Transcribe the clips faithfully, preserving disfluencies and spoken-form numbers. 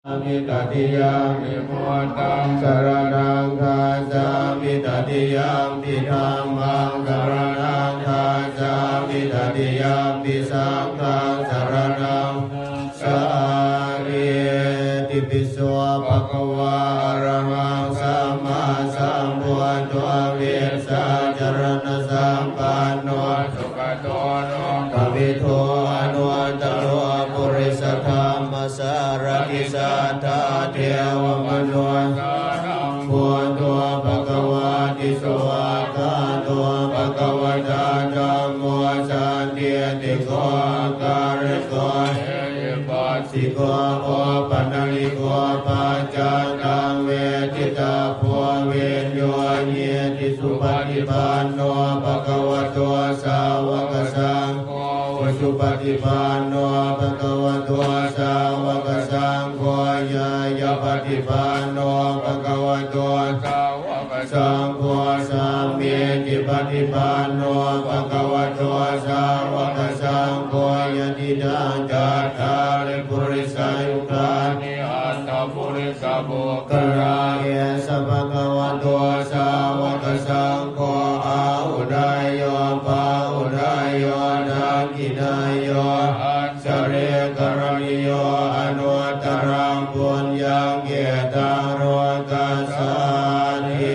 Tatiyampi buddhaṃ saraṇaṃ gacchāmi. Tatiyampi dhammaṃ saraṇaṃ gacchāmi. Tatiyampi saṅghaṃ saraṇaṃ gacchāmi. Itipi so bhagavā arahaṃ sammāsambuddho vijjācaraṇasampanno sugato lokavidū anuttaro purisadammasārathi satthā devamanussānaṃ buddho bhagavāti. Svākkhāto bhagavatā dhammo sandiṭṭhiko akāliko ehipassiko opanayiko paccattaṃ veditabbo viññūhīti. Supaṭipanno bhagavato sāvakasaṅgho, ujupaṭipanno bhagavato sāvakasaṅgho, ñāyapaṭipanno bhagavato sāvakasaṅgho, sāmīcipaṭipanno bhagavato sāvakasaṅgho, yadidaṃ cattāri purisayugāni aṭṭha purisapuggalā, esa bhagavato sāvakasaṅgho, āhuneyyo pāhuneyyo dakkhiṇeyyo añjalikaraṇīyo anuttaraṃ puññakkhettaṃ lokassāti.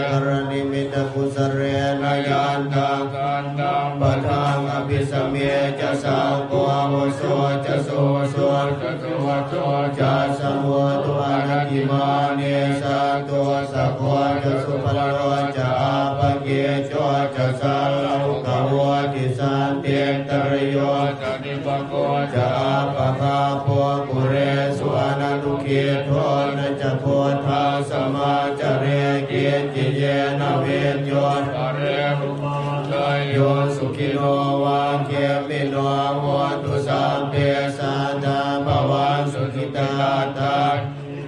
Karaṇīyam kusalena yantaṃ santaṃ padaṃ abhisamecca, saṅgho ujū ca suhujū ca suvaco cassa mudu anatimānī. Santussako ca subharo ca appakicco ca sallahukavutti, santindriyo ca nipako ca appagabbho kulesu ananugiddho. Na ca khuddaṃ samācare kiñci yena viññū pare upavadeyyuṃ. Sukhino vā khemino hontu sabbe sattā bhavantu sukhitattā.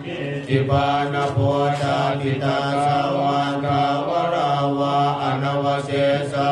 Ye keci pāṇabhūtatthi tasā vā thāvarā vā anavasesā